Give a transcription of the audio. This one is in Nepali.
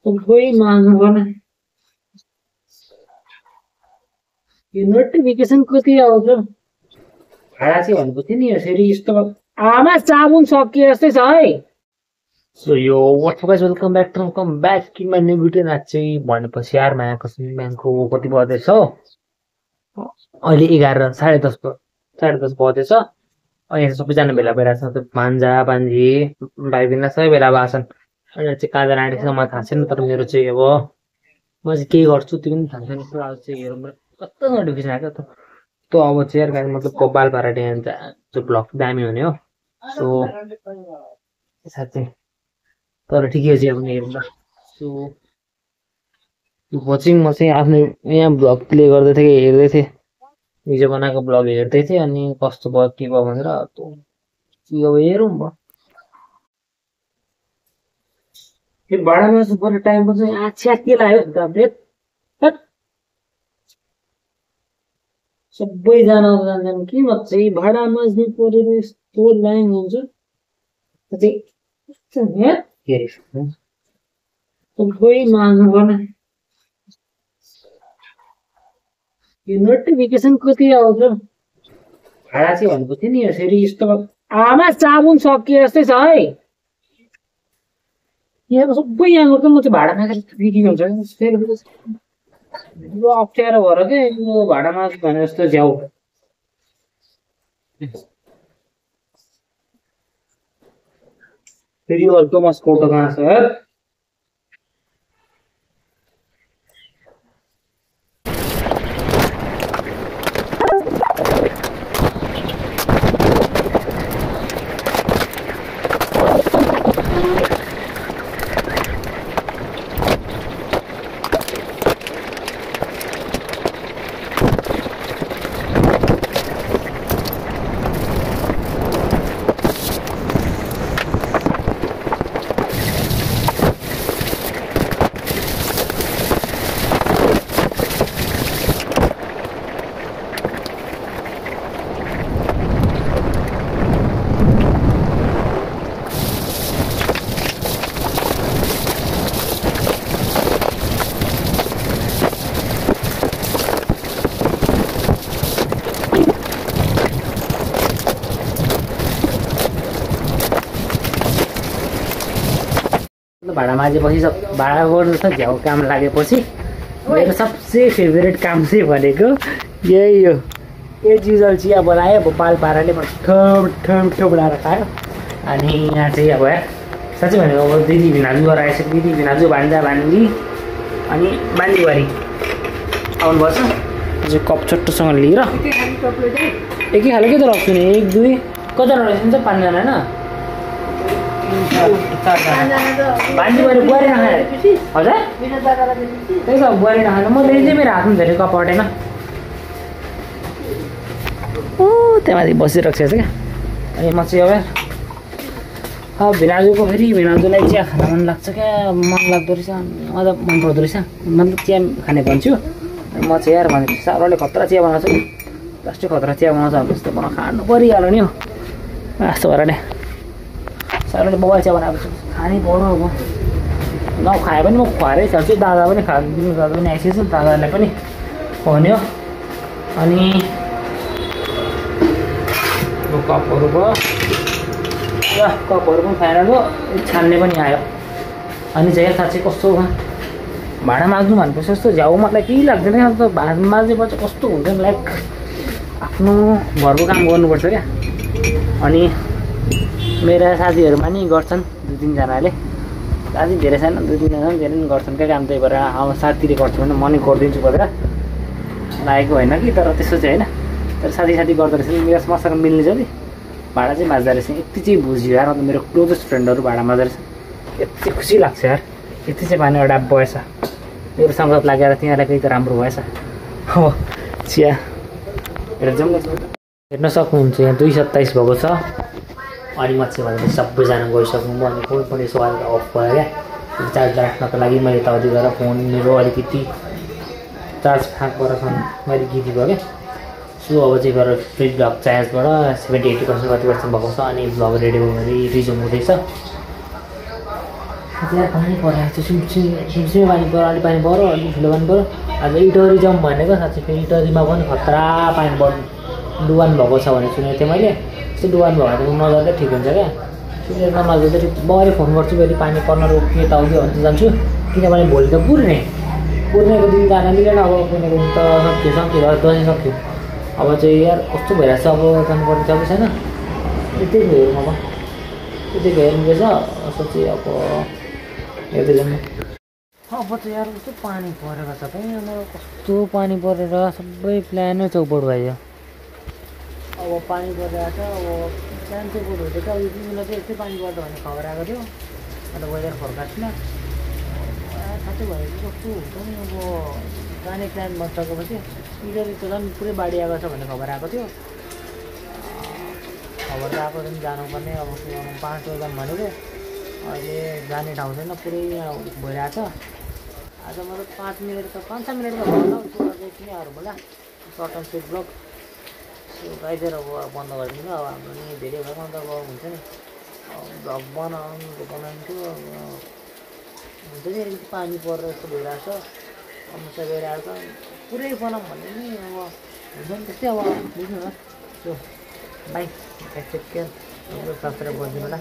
कोही माग्नु पर्ने यो नोटिफिकेसन कति आउँछ भाडा चाहिँ भनेको थियो नि यसरी यस्तो आमा साबुन सकिए जस्तै छ है। सो यो व्हाट्सअप गाइस वेलकम ब्याक कि माई न्यू भिडियो। आज चाहिँ भनेपछि यार माया कसम बिहानको कति बजेछ अहिले 11 साढे दस बजेछ। यहाँ सबैजना भेला भइरहेको छ भान्जा भान्जी भाइ बहिनी सबै भेला भएको छन्। अनि चाहिँ कहाँ जान आँटेछ मलाई थाहा छैन, तर मेरो चाहिँ अब म चाहिँ के गर्छु त्यो पनि थाहा छैन। आज चाहिँ हेरौँ कस्तो नोटिफिकेसन आएको त अब चाहिँ यार मतलब बाल पाराटे जो ब्लग दामी हुने हो। सो साँच्चै तर ठिकै छ अब हेरौँ। सो पछि म चाहिँ आफ्नो यहाँ ब्लग प्ले गर्दै थिएँ हेर्दै थिएँ, हिजो बनाएको ब्लग हेर्दै थिएँ। अनि कस्तो भयो के भयो भनेर अब हेरौँ भयो। भाडा मासु पर्ने टाइममा चाहिँ आछ्या के लाग्यो सबैजना जान्छन् कि म चाहिँ भाडा माझ्नु परेर यस्तो लाइन हुन्छ कोही माझ्नु पर्ने यो नोटिफिकेसन कति आउँछ भाडा चाहिँ भनेको थियो नि यसरी यस्तो आमा साबुन सकिए जस्तै छ है। यहाँ सबै यहाँ गर्छ म चाहिँ भाडा मागेर बिक्री हुन्छ अप्ठ्यारो भएर चाहिँ यो भाडा माग भने जस्तो झ्याउ फेरि अर्को मास फोटो कहाँ छ यार। भाडा माझेपछि भाडा गर्नु छ झ्याउ काम लागेपछि मेरो सबसे फेभरेट काम चाहिँ भनेको यही हो। एज युजल चिया बनायो अब पाल पाराले मिठो बनाएर खायो। अनि यहाँ चाहिँ अब साँच्चै भनेको अब दिदी भिनाजु गरेर आइसक्यो। दिदी भिनाजु भान्जा भान्जी अनि बान्जीबारी आउनुपर्छ। जो कप चट्टोसँग लिएर एकै खाले के त राख्छु नि 1 2 कतिजना रहेछ 5 जना होइन बान्जीबारी बुहारी नखाए हजुर त्यही त बुहारी नखाएर म चाहिँ मेरो हातमा धेरै कप अटेन। ओ त्यहाँ माथि बसिरहेको छ क्या। अनि म चाहिँ अब भिनाजुको फेरि भिनाजुलाई चिया खान मन लाग्छ क्या, मन लाग्दो रहेछ मतलब मन पर्दो रहेछ मतलब चिया खाने भन्छु। म चाहिँ यार भने साह्रोले खतरा चिया बनाउँछु नि लास्टै खतरा चिया बनाउँछ अब जस्तो बनाउ खानु परिहाल्यो नि हो यस्तो भएर नि साह्रोले बबाल चिया बनाएपछि खानै पर्यो। अब नखाए पनि म खुवाएरै छाल्छु। दादा पनि खादिनु दादा पनि आइसकेको छ दादालाई पनि भन्यो। अनि कपहरू भयो कपहरू पनि फाइनल भयो छान्ने पनि आयो। अनि चाहिँ साँच्चै कस्तो भाडा माग्नु भनेपछि जस्तो झ्याउ मलाई केही लाग्दैन। अब त भाडा माझेपछि कस्तो हुन्छ लाइक आफ्नो घरको काम गर्नुपर्छ क्या। अनि मेरा साथीहरूमा नि गर्छन् 2-3 जनाले, साथी धेरै छैन 2-3 जना धेरै पनि गर्छन् क्या काम। त्यही भएर अब साथीले गर्छु भने म नि गरिदिन्छु भनेर लागेको होइन कि, तर त्यस्तो चाहिँ होइन। तर साथी गर्दो रहेछ नि मेरो मसँग मिल्ने छ कि भाडा चाहिँ माझ्दो रहेछ। यति चाहिँ बुझ्यो यार मेरो क्लोजेस्ट फ्रेन्डहरू भाडा माझ्दो रहेछ। यति खुसी लाग्छ यार। यति चाहिँ भने एउटा भएछ मेरो सङ्गत लागेर तिनीहरूलाई केही त राम्रो भएछ। हो चिया हेर्न सक्नुहुन्छ यहाँ 2:27 भएको छ। अनि म चाहिँ भने सबैजना गइसक्नु म अनि फोन पनि सवाल अफ भयो क्या। चार्ज राख्नको लागि मैले यताउति गरेर फोन मेरो अलिकति चार्ज फाँकबाट मैले गिटी भयो क्या। सो अब चाहिँ गरेर फ्रिज ब्लग चार्जबाट 70-80% कति % भएको छ। अनि ब्लग रेडी भयो भने रिज्युम हुँदैछ। त्यहाँ पानी परेको छ सिमसिमे पानी पऱ्यो अलि पानी पऱ्यो अलि ठुलो पानी पऱ्यो आज इटरी जाउँ भनेको साँच्चै फेरि इटरीमा पनि खतरा पानी डुबान भएको छ भने सुनेको थिएँ मैले त्यस्तो डुबान भयो भने नजाँदै ठिक हुन्छ क्या सुनेर नजाँदै ठिक भरे फोन गर्छु फेरि पानी पर्न रोक्ने यताउति भन्छु जान्छु किनभने भोलि त पुर्नेको दिन जान मिलेन अब पुर्नेको दिन त सक्यो दसैँ सक्यो अब चाहिँ यार कस्तो भइरहेको छ अब जानुपर्ने छ कि छैन त्यही हेरौँ अब त्यतिको हेर्नुपर्छ सोचेँ अब हेर्दै जानु अब चाहिँ यार कस्तो पानी परेको छ त यहाँ कस्तो पानी परेर सबै प्लानै चौपट भयो अब पानी परिरहेको छ अब प्लान चौपट हुँदैछ अब यो तिमीलाई चाहिँ यस्तै पानी पर्छ भन्ने खबर आएको थियो अन्त वेदर फोरकास्टमा साँच्चै भयो कि कस्तो हुन्छ नि अब जाने प्लान बनिसकेपछि इटरी त झन् पुरै बाढी आएको छ भन्ने खबर आएको थियो खबर त आएको दिन जानुपर्ने अब के गर्नु 5 बजी भनेको अहिले जाने ठाउँ छैन पुरै यहाँ भइरहेको छ आज मतलब 5 मिनट त 5-6 मिनट त भएन किनेहरू होला सर्ट एन्ड स्विट ब्लग त्यो गाइजर अब बन्द गरिदिनु अब हाम्रो नि धेरै भएको अन्त अब हुन्छ नि भ्लग बनाउँथ्यो हुन्छ नि अलिकति पानी परेर यस्तो भइरहेको छ समस्या गइरहेको छ पुरै बनाऊँ भन्ने नि अब हुन्छ नि त्यस्तै अब बुझ्नु न त्यो बाई टेक केयर सब्सक्राइब गरिदिनु होला